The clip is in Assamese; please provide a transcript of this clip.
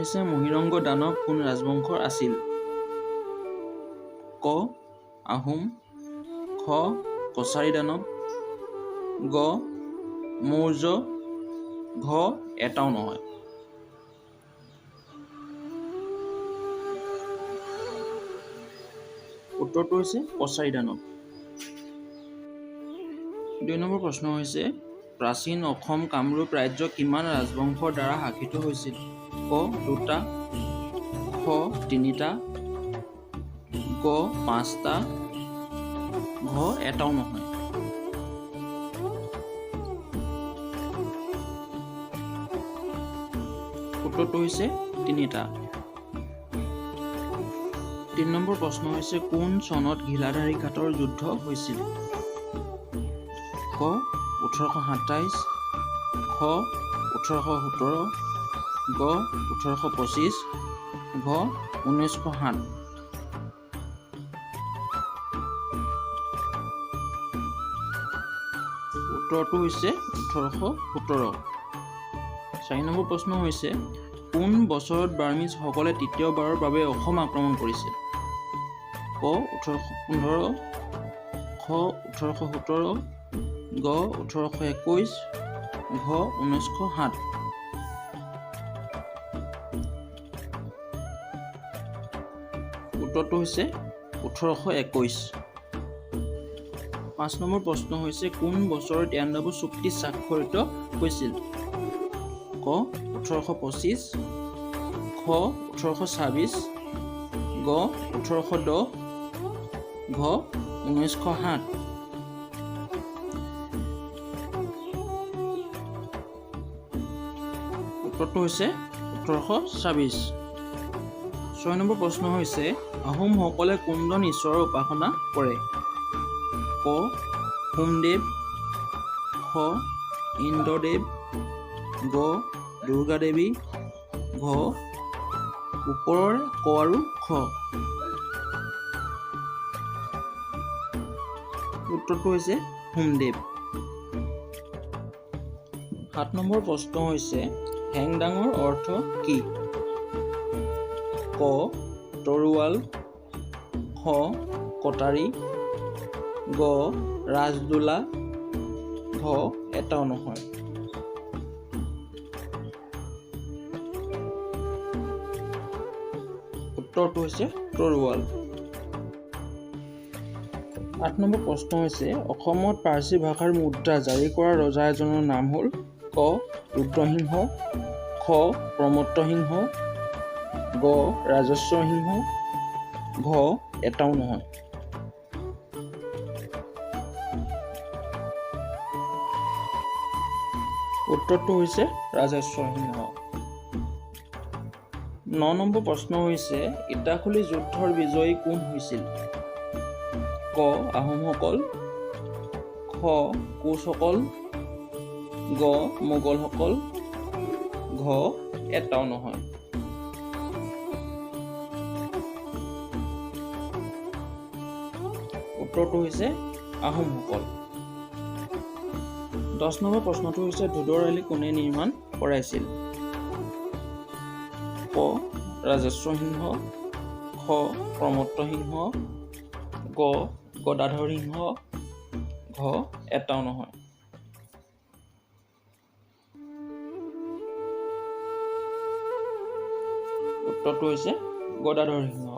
হৈছে মহীৰংগ দানৱ কোন ৰাজবংশৰ আছিল? ক আহোম, খ কছাৰী দানৱ, গ মৌৰ্য, ঘ এটাও নহয়। উত্তৰটো হৈছে কছাৰী দানৱ। 2 নম্বৰ প্ৰশ্ন হৈছে প্ৰাচীন অসম কামৰূপ ৰাজ্য কিমান ৰাজবংশৰ দ্বাৰা শাসিত হৈছিল? ক 2টা, খ 3টা, গ 5টা, ঘ এটাও নহয়। উত্তৰটো হৈছে 3টা। 3 নম্বৰ প্ৰশ্ন হৈছে কোন চনত ঘিলাধাৰী ঘাটৰ যুদ্ধ হৈছিল? ক 1827, খ 1817, গ 1825, ঘ 1907। উত্তৰটো হৈছে 1817। 4 নম্বৰ প্ৰশ্ন হৈছে কোন বছৰত বাৰ্মিজসকলে তৃতীয়বাৰৰ বাবে অসম আক্ৰমণ কৰিছিল? ক 1815, খ 1817, গ 1821, ঘ 1907। উত্তৰটো হৈছে 1821। 5 নম্বৰ প্ৰশ্ন হৈছে কোন বছৰত ইয়াণ্ডাবু চুক্তি স্বাক্ষৰিত হৈছিল? ক 1825, খ 1826, গ 1810, ঘ 1907। উত্তৰটো হৈছে 1826। 6 নম্বৰ প্ৰশ্ন হৈছে আহোমসকলে কোনজন ঈশ্বৰৰ উপাসনা কৰে? ক সোমদেৱ, খ ইন্দ্ৰদেৱ, গ দুৰ্গা দেৱী, ঘ ওপৰৰ ক আৰু খ। উত্তৰটো হৈছে সোমদেৱ। 7 নম্বৰ প্ৰশ্ন হৈছে হেংদাঙৰ অৰ্থ কি? ক তৰোৱাল, খ কটাৰী, গ ৰাজদোলা, ঘ এটাও নহয়। উত্তৰটো হৈছে তৰোৱাল। 8 নম্বৰ প্ৰশ্ন হৈছে অসমত পাৰ্চী ভাষাৰ মুদ্ৰা জাৰি কৰা ৰজা এজনৰ নাম হ'ল? ক ৰুদ্ৰসিংহ, খ প্ৰমত্ত সিংহ, গ ৰাজস্ব সিংহ, ঘ এটাও নহয়। উত্তৰটো হৈছে ৰাজস্ব সিংহ। 9 নম্বৰ প্ৰশ্ন হৈছে ইটাখুলি যুদ্ধৰ বিজয়ী কোন হৈছিল? ক আহোমসকল, খ কোচসকল, গ মোগলসকল, ঘ এটাও নহয়। উত্তৰটো হৈছে আহোমসকল। 10 নম্বৰ প্ৰশ্নটো হৈছে ধোদৰ আলি কোনে নিৰ্মাণ কৰাইছিল? ক ৰাজেশ্বৰ সিংহ, খ প্ৰমত্ত সিংহ, গ গদাধৰ সিংহ, ঘ এটাও নহয়। উত্তৰটো হৈছে গদাধৰ সিংহ।